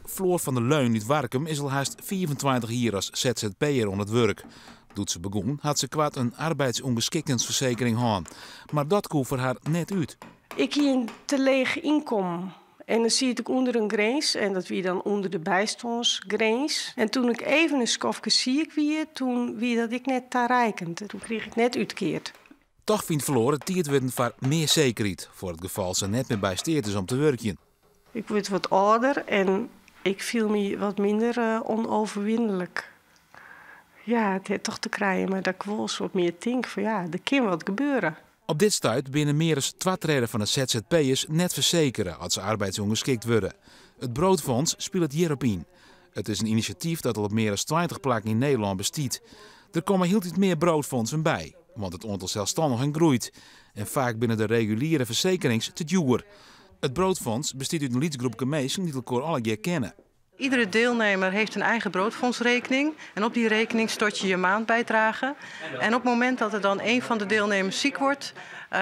Floor van der Leun út Warkum is al hast 25 jier as ZZP'er oan it wurk. Doe't se begûn, hat se koart in arbeidsûngeskiktensfersekering hân. Mar dat koe foar har net út. Ik hie in te leech ynkommen en dan siet ik ûnder in grins en dat wie dan ûnder de bystânsgrins. En toen ik even in skoftke siik wie, toen wie dat ek net tareikend. Toen krige ik net útkeard. Toch fynt Floor it tiid wurden foar mear sekerheid, foar it gefal se net mear by steat is om te wurkjen. Ik wurd wat âlder en ik fiel my wat minder eh, onoverwinnelijk. Ja, it hat toch te krijen mei dat ik wol wat mear tink fan ja, der kin wat gebeure. Op dit stuit binne mear as twa tredde fan de ZZP'ers net fersekere as se arbeidsûngeskikt wurde. It Broodfonds spilet hjirop yn. It is in inisjatyf dat al op mear as 20 plakken yn Nederlân bestiet. Der komme hieltyd mear broodfondsen by, want it oantal selsstannigen groeit. En faak binne de reguliere fersekerings te djoer. It Broodfonds bestiet út in lyts groepke minsken dy't elkoar allegear kenne. Iedere deelnemer heeft een eigen broodfondsrekening. En op die rekening stort je je maandbijdrage. En op het moment dat er dan een van de deelnemers ziek wordt,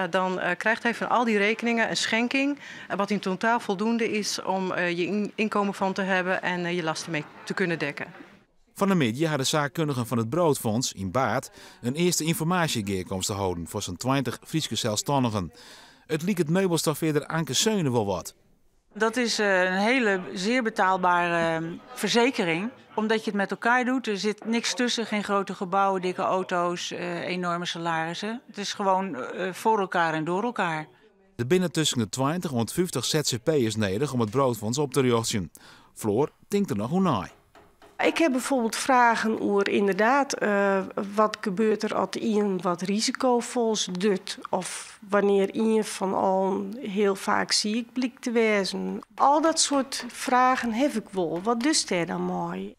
dan krijgt hij van al die rekeningen een schenking. Wat in totaal voldoende is om je inkomen van te hebben en je lasten mee te kunnen dekken. Fan 'e middei ha de saakkundigen fan it Broodfonds yn Baard in earste ynformaasjegearkomste holden foar sa'n 20 Fryske selsstannigen. It liket meubelstoffearder Anke Seune wol wat. Dat is een hele zeer betaalbare verzekering. Omdat je het met elkaar doet. Er zit niks tussen, geen grote gebouwen, dikke auto's, enorme salarissen. Het is gewoon voor elkaar en door elkaar. Der binne tusken de 20 oant 50 ZZP'ers nedich om it Broodfonds op te rjochtsjen. Floor tinkt der noch oer nei. Ik ha bijvoorbeeld fragen oer ynderdaad wat gebeurt der as ien wat risikofols docht of wannear ien fan allen hiel faak siik blykt te wêzen. Al dat soart fragen ha ik wol. Wat dochst dêr dan mei?